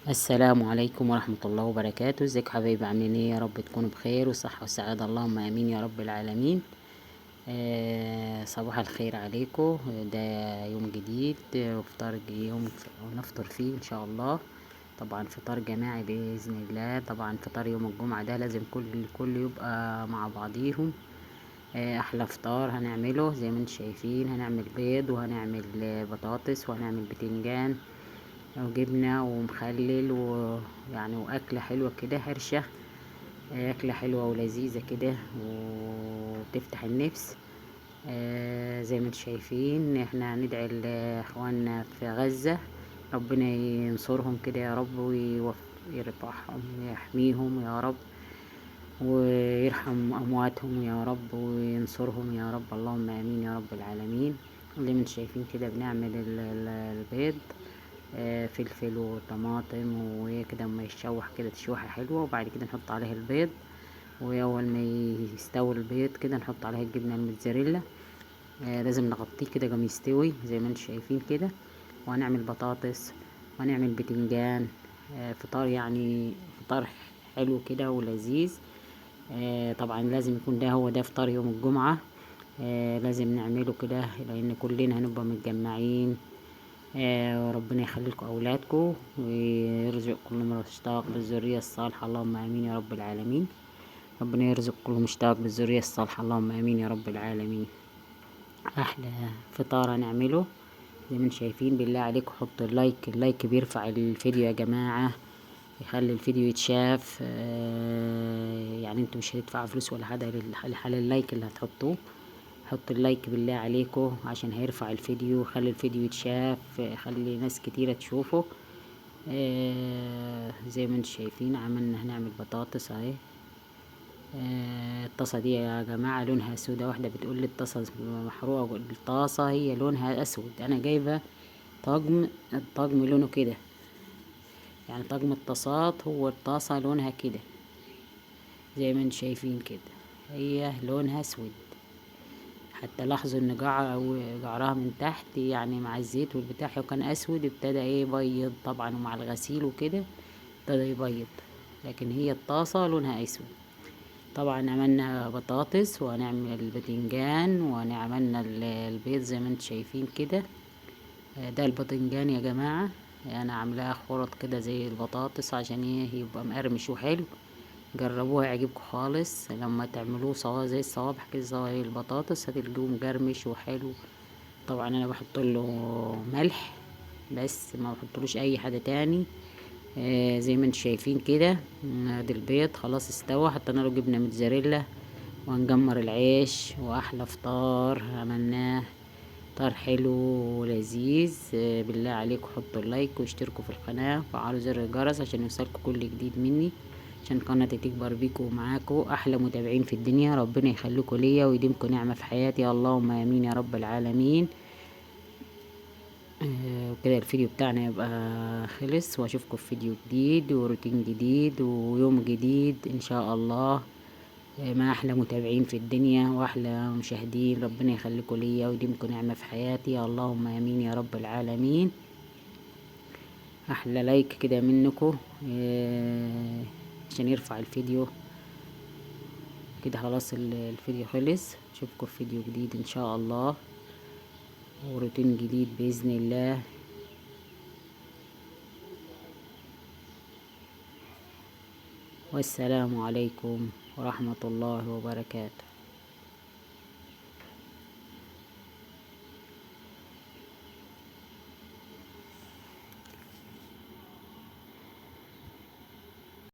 السلام عليكم ورحمة الله وبركاته. ازيكم حبايبي، عاملين ايه؟ يا رب تكونوا بخير وصحة وسعادة، اللهم امين يا رب العالمين. صباح الخير عليكم. ده يوم جديد وفطار يوم نفطر فيه ان شاء الله. طبعا فطار جماعي باذن الله. طبعا فطار يوم الجمعة ده لازم الكل يبقى مع بعضيهم. احلى فطار هنعمله زي ما انتم شايفين، هنعمل بيض وهنعمل بطاطس وهنعمل بتنجان وجبنة ومخلل وأكلة حلوة كده، هرشة، أكلة حلوة ولذيذة كده وتفتح النفس. زي ما انتم شايفين احنا هندعي لاخواننا في غزة، ربنا ينصرهم كده يا رب ويرفعهم ويحميهم يا رب ويرحم أمواتهم يا رب وينصرهم يا رب، اللهم آمين يا رب العالمين. زي ما انتم شايفين كده بنعمل البيض، فلفل وطماطم وكده، اما يتشوح كده تشويحة حلوة، وبعد كده نحط عليه البيض، وأول ما يستوي البيض كده نحط عليه الجبنة الموتزاريلا. لازم نغطيه كده قبل ما يستوي زي ما انتم شايفين كده. وهنعمل بطاطس وهنعمل بتنجان، فطار فطار حلو كده ولذيذ. طبعا لازم يكون ده هو ده فطار يوم الجمعة، لازم نعمله كده لأن كلنا هنبقى متجمعين. وربنا يخلي لكم أولادكم ويرزق كل مشتاق بالذرية الصالحة، اللهم آمين يا رب العالمين. ربنا يرزق كل مشتاق بالذرية الصالحة، اللهم آمين يا رب العالمين. أحلى فطار هنعمله زي ما انتم شايفين. بالله عليكم حطوا ال like، ال like بيرفع الفيديو يا جماعة، يخلي الفيديو يتشاف. انتوا مش هتدفعوا فلوس ولا حاجة لحال ال like اللي هتحطوه. حطوا ال like بالله عليكم عشان هيرفع الفيديو، خلي الفيديو يتشاف، خلي ناس كتيرة تشوفه. زي ما انتم شايفين هنعمل بطاطس اهي. الطاسة دي يا جماعة لونها سودا، واحدة بتقول لي الطاسة محروقة، الطاسة هي لونها اسود. انا جايبة طقم، الطقم لونه كده، يعني طقم الطاسات هو الطاسة لونها كده زي ما انتم شايفين كده، هي لونها اسود. حتى لاحظوا ان جعرها من تحت مع الزيت والبتاع وكان اسود، ابتدى يبيض طبعا، ومع الغسيل وكده ابتدى يبيض، لكن هي الطاسة لونها اسود. طبعا عملنا بطاطس وهنعمل الباذنجان وهنعملنا البيض زي ما انتم شايفين كده. ده الباذنجان يا جماعة، انا عاملاه خرط كده زي البطاطس عشان يبقى مقرمش وحلو. جربوها يعجبكم خالص، لما تعملوه زي الصوابع كده زي البطاطس هتلقوه مقرمش وحلو. طبعا انا بحط له ملح بس، ما بحطلوش اي حاجة تاني. زي ما انتم شايفين كده ادي البيض خلاص استوى، حطينا له جبنه موتزاريلا وهنجمر العيش، واحلى فطار عملناه، فطار حلو ولذيذ. بالله عليكم حطوا اللايك واشتركوا في القناه وفعلوا زر الجرس عشان يوصلكم كل جديد مني، عشان قناتي تكبر بيكم ومعاكم احلى متابعين في الدنيا. ربنا يخليكم ليا ويديمكم نعمه في حياتي، اللهم امين يا رب العالمين. وكده الفيديو بتاعنا يبقى خلص، واشوفكم في فيديو جديد وروتين جديد ويوم جديد ان شاء الله، مع احلى متابعين في الدنيا واحلى مشاهدين. ربنا يخليكم ليا ويديمكم نعمه في حياتي، اللهم امين يا رب العالمين. احلى لايك كده منكم، عشان يرفع الفيديو كده. خلاص الفيديو خلص، اشوفكم في فيديو جديد ان شاء الله وروتين جديد بإذن الله. والسلام عليكم ورحمة الله وبركاته.